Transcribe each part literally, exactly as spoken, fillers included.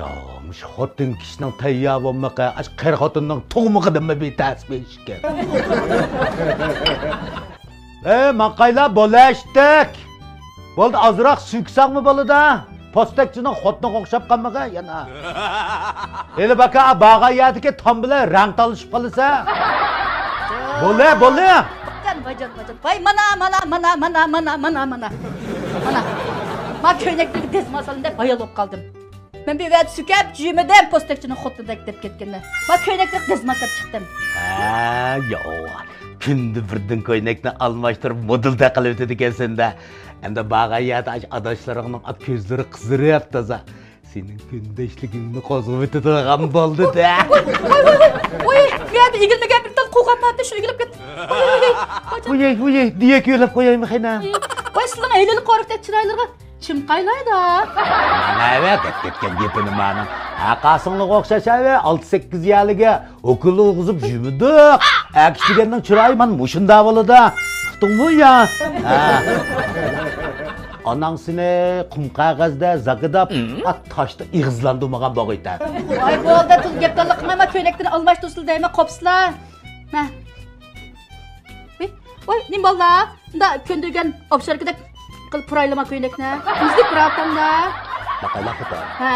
يا، مۇشۇ خوتۇن كىشىنىڭ تەييار بولمىقى، ئاشۇ قېرى خوتۇننىڭ تۇغمىقىدىنمۇ بىتەسىپ ئىشكەن. ئەي، ماقايلا، بولاشتەك. بولدى، ئازراق سۈكسەڭمۇ بولىدۇ. پوستەكچىنىڭ خوتۇنىغا ئوخشاپ قالمىغىن يەنە. ھېلى باكا بارغان يەردىكى تام بىلەن رەڭ تالىشىپ قالىسەن. بولدى، بولدى. ۋايجان، ۋايجان، ۋايجان. ۋاي، مانا، مانا، مانا. مانا. ما كۆينەكلىرىگە دەزمال سالىمەن دەپ ھايال بولۇپ قالدىم. مەن بىر ۋەدە سۈكەپ جۈمىدىم، پوستەكچىنىڭ خوتۇنىدەك دەپ كەتكىنىنى. ما كۆينەكلىرىگە دەزمال ساپ چىقتىم. ھە، ياۋا. كۈندە بىردىن كۆينەكنى ئالماشتۇرۇپ، مودېلدەك قىلىۋېتىدىكەن سەندە. ئەمدى بارغان يەردە ئاشۇ ئاداشلىرىڭنىڭ كۆزلىرى قىزىرىپ تازا. سېنىڭ كۈندەشلىكىڭنى قوزغىۋېتىدىغان بولدى-دە. ۋاي، ۋاي، ۋاي، ۋاي. ۋاي، مەن ئېگىلمىگەن بىر تال قوغان بارتى، شۇ ئېگىلىپ كەتتى. ۋاي، ۋاي، ۋاي. ۋاي، ۋاي، ۋاي، دېيەك يۆلەپ قويايمۇ قېنى؟ ۋاي، سىلىڭ ھېلىلا قورۇقتەك چىرايلىرىغا چىم قاينايدۇ. نەۋە دەپ كەتكەن گېپىنى مانا. ھەقاسىڭلىغا ئوخشاش ھەۋە، ئالتە سەككىز يەرلىگە ئوكۇل ئۇرغۇزۇپ يۈمىدۇق. ئەكىشتىگەننىڭ چىرايى مانا مۇشۇنداق بولىدۇ. ئۇقتۇڭمۇ يا؟ ھە. ئاناڭ سېنى قۇم قەغەزدە زاكىداپ، ئات تاشتا ئېغىزلاندۇرمىغان بولغىيتە. ۋاي بولدى، تۇل گەپ تاللا قىلماي، ما كۆينەكلىرىنى ئالماشتۇرسىلا دەيمەن، قوپسىلا. مە. ۋاي، ۋاي، نېمە بالىلار؟ مۇنداق كۆندۈرگەن ئوبشاركىدەك قىلىپ پۇرايلىما كۆينەكنى. مىزلىك پۇراۋاتامدا. باقايلا خوتۇن. ھە.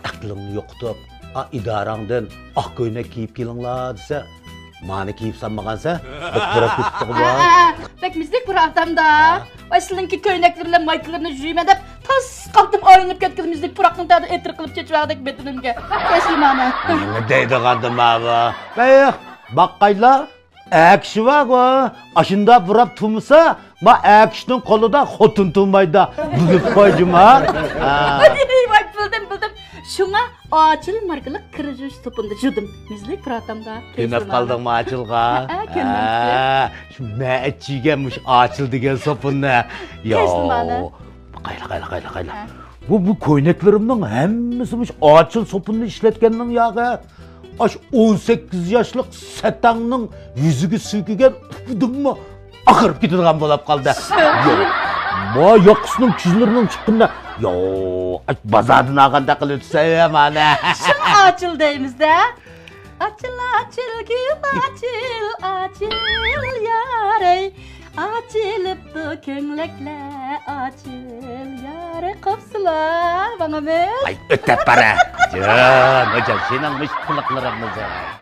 ئەقلىڭنى يوقىتىپ، ئا، ئىدارەڭدىن ئاق كۆينەك كىيىپ كېلىڭلار دېسە، مانى كىيىپ سالمىغانسەن. بەك پۇراپ كېتىپتىغۇ بۇ. ھە، ھە، ھە. بەك مىزلىك پۇراۋاتامدا. ھە. ۋاي، سىلىڭكى كۆينەكلىرى بىلەن مايكىلىرىنى يۇيىمەن دەپ، تاس قالدىم ئايلىنىپ كەتكىلى، مىزلىك پۇراقنىڭ تەدە ئېتىر قىلىپ چېچىۋەردەك بېتىنىمگە. كەچلىمەنە. نېمە دەيدىغاندىم ماۋۇ؟ بەيخ، باققايلا. ئەكىشى بارغۇ، ئاشۇنداق بۇراپ تۇرمىسا، ما ئەكىشىنىڭ قولىدا خوتۇن تۇرمايدۇ. بىلىپ قوي جۇما. ھە. ۋاي، بىلدىم، بىلدىم. شۇڭا ئاچىل ماركىلىق كىر يۇيۇش سوپۇندا يۇدۇم. مىزلىك پۇراۋاتامدا. كۆنۈپ قالدىڭمۇ ئاچىلغا؟ ھە، كۆنۈپ. ھە، شۇ مەئەت يېگەن مۇشۇ ئاچىل دېگەن سوپۇننى. ياۋ. قايلا، قايلا، قايلا، قايلا. ھە. بۇ، بۇ كۆينەكلىرىمنىڭ ھەممىسى مۇشۇ ئاچىل سوپۇننى ئىشلەتكەننىڭ ياغى. ئاشۇ ئون سەككىز ياشلىق سەتەڭنىڭ يۈزىگە سۈركىگەن ئۇپىدىنمۇ ئاقىرىپ كېتىدىغان بولاپ قالدى. ياق، ما ياقىسىنىڭ كۆزلىرىنىڭ چىققىنىدا، ياق، بازاردىن ئالغاندەك قىلىۋېتىسەن يا مانا. شۇڭا ئاچىل دەيمىز-دە. ئاچىل، ئاچىل، گۈل ئاچىل، ئاچىل يارەي. ئاچىلىپتۇ كۆڭلەكلەر، ئاچىل يارەي. قوپسىلا، ماڭىمىز. ئاي، ئۆتەپ بارە. جان، ھوجام، سېنىڭ مۇشۇ قىلىقلىرىڭنى.